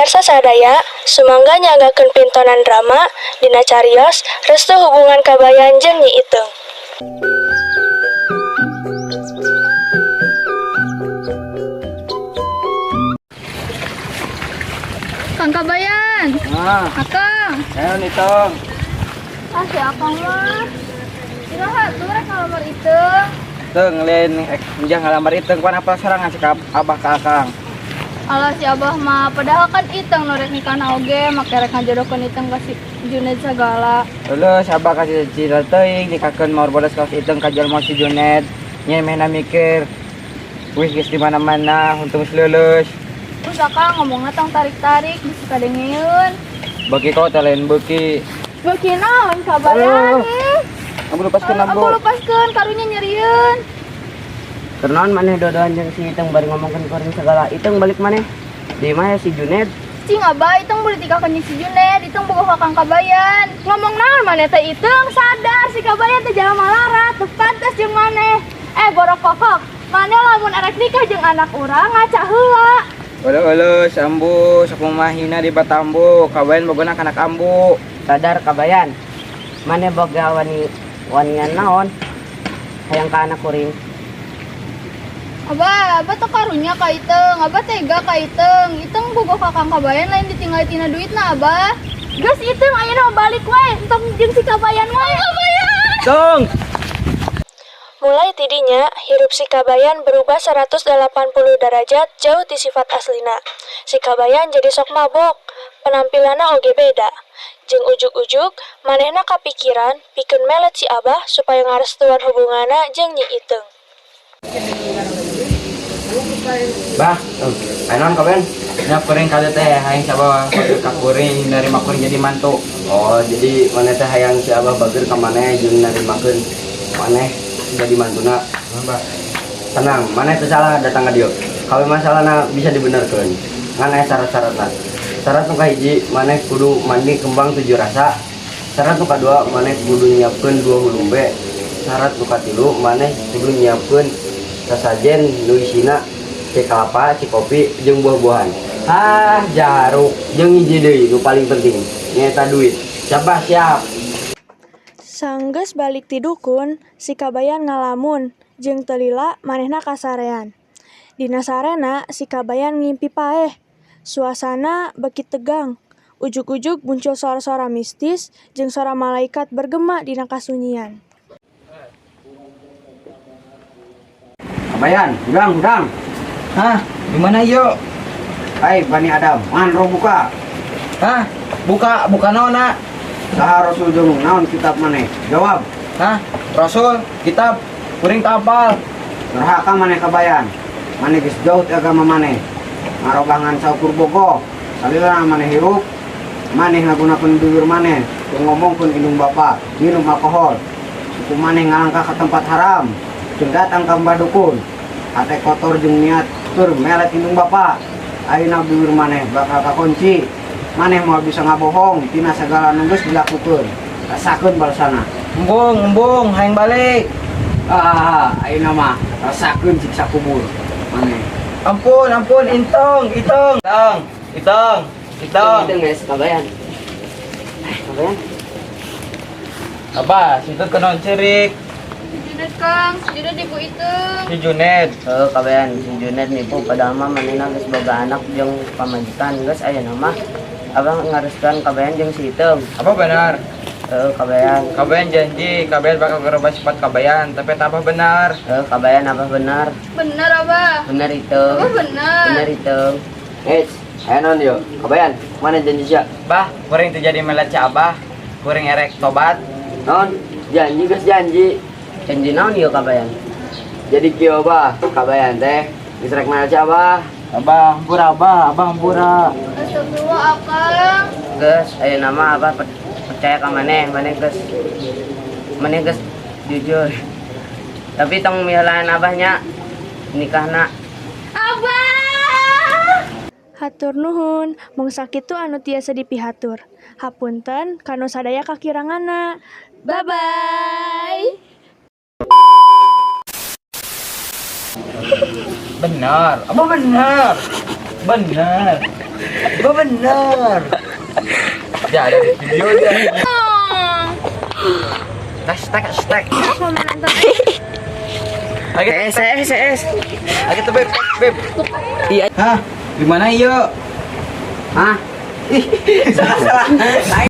Pamiarsa sadaya, sumangga nyanggakeun pintonan drama dina carios Restu Hubungan Kabayan jeung Nyi Iteung. Kang Kabayan. Ah, Akang. ayo Iteung. Ah, si Akang mah. Iraha tuh rek ngalamar Iteung. Teung lain njang ngalamar Iteung, pan apal sorangan sikap Abah ka Akang. Alah, si Abah mah, padahal kan Iteung nu rek nikah oge, make rek ngajodohkeun Iteung ka si Juned sagala. Leuleus, Abah kasih cita teuing nikakeun maur bodas ka si Iteung ka jalma si Juned. Nya mehna mikir. Wih, geus di mana-mana, untung geus leuleus. Terus Akang ngomongna tong tarik-tarik, bisa kadengeun. Beuki kau teh lain beuki. Beuki naon, Kabayan? Ambu lepaskeun, ambu. Ambu lepaskeun, karunya nyerieun. Kunaon maneh dua-duaan jeung si Iteung bari ngomongkeun kuring segala? Iteung balik maneh. Di mana si Juned? Cing, Abah, Iteung boleh tikahkeun jeung si Juned, Iteung bogoh ka Kang Kabayan. Ngomong naon maneh teh, Iteung? Sadar, si Kabayan teh jalma larat, teu pantes jeung maneh. Eh, borok kokok, maneh lamun arek nikah jeung anak urang ngaca heula. Uluh uluh, ambu, sakumaha hina di batambu, Kabayan bogona kana ambu. Sadar, Kabayan. Maneh boga wani wanian naon? Hayang ka anak kuring. Abah, Abah teh karunya ka Iteung, Abah tega ka Iteung. Iteung bogoh ka Kang Kabayan lain ditinggal tina duitna, Abah. Geus, Iteung ayeuna mah balik we, entong jeung si Kabayan we. Kabayan. Tung. Mulai tidinya, hirup si Kabayan berubah 180 derajat jauh ti sifat aslina. Si Kabayan jadi sok mabok, penampilanna oge beda. Jeung ujug-ujug, manehna kapikiran pikeun melet si Abah supaya ngarestuan hubunganna jeung Nyi Iteung. Bah, Ayo naon, Kabayan? Nya kuring kade teh hayang coba ka kuring nerima kuring jadi mantu. Oh, jadi maneh teh hayang si Abah bager ka maneh jeung narimakeun maneh jadi mantuna. Bah. Tenang, maneh teu salah datang ka dieu. Kalau masalahna bisa dibenerkeun. Ngan aya syarat-syaratna. Syarat nu kahiji, maneh kudu mandi kembang tujuh rasa. Syarat nu kadua, maneh kudu nyiapkeun dua hulumbe. Syarat nu katilu, maneh kudu nyiapkeun sasajen nu isina cai kelapa, cai kopi, jeung buah-buahan. Ah, jaruk. Jeung hiji deui nu paling penting, nyaeta duit. Siapa siap? Sanggeus balik ti dukun, si Kabayan ngalamun, jeung teu lila manehna kasarean. Dina sarena si Kabayan ngimpi paeh. Suasana beuki tegang. Ujug-ujug muncul sora-sora mistis jeung sora malaikat bergema dina kasunyian. Kabayan, hudang, hudang. Hah, di mana yuk? Hai Bani Adam, man buka. Hah, buka buka naon? Saha Rasul jeung naon kitab maneh? Jawab. Hah, Rasul, kitab, kuring tapal. Nerhaka maneh, Kabayan. Maneh geus jauh ti agama maneh. Ngarobah ngan saukur bogoh. Salila maneh hirup, maneh ngagunakeun bibir maneh, teu ngomongkeun indung bapa, minum alkohol. Suku maneh ngalangkah ka tempat haram, jeung datang ka mbah dukun. Hate kotor jeung niat keur melet indung bapa. Ayeuna bibir maneh bakal kakunci. Maneh moal bisa ngabohong tina sagala nu geus dilakukeun. Rasakeun balasana. Embung, embung, hayang balik. Ah, ayeuna mah rasakeun siksa kubur maneh. Ampun, ampun, Intong, Itong. Itong, Itong, Itong. Itu guys, Kabayan. Eh, Kabayan. Abah, situ kunaon cerik? Si Juned, Kang, si Juned nipu Iteung. Si Juned. Oh, Kabayan, si Juned nipu, padahal mah manehna geus boga anak jeung pamajikan. Geus, ayeuna mah Abah ngarestuan Kabayan jeung si Iteung. Apa benar? Heuh, Kabayan. Kabayan janji, Kabayan bakal ngerubah sifat Kabayan, tapi apa benar? Heuh, Kabayan, Abah benar. Bener, Abah. Bener Iteung. Abah bener. Bener Iteung. Eh, ayo naon yo? Kabayan, mana janji sia? Bah, kuring teu jadi melet si Abah. Kuring erek tobat. Naon? Janji geus janji. Janji naon yo, Kabayan? Jadi kieu, Bah, Kabayan teh geus rek melet si Abah. Abah, hampura Abah, Abah hampura. Astagfirullah, Akang. Geus, ayeuna mah Abah percaya ka maneh, maneh geus jujur. Tapi tong miheulaan Abahnya nikahna. Abah. Hatur nuhun, mung sakitu anu tiasa dipihatur. Hapunten kanu sadaya kakiranganna. Bye bye. Benar, apa benar? Bener. Bener. Ya ada di video dia. Hashtag hashtag. S S S. Ayo tuh beb beb. Iya. Hah? Di mana iya? Hah? Ih, salah salah.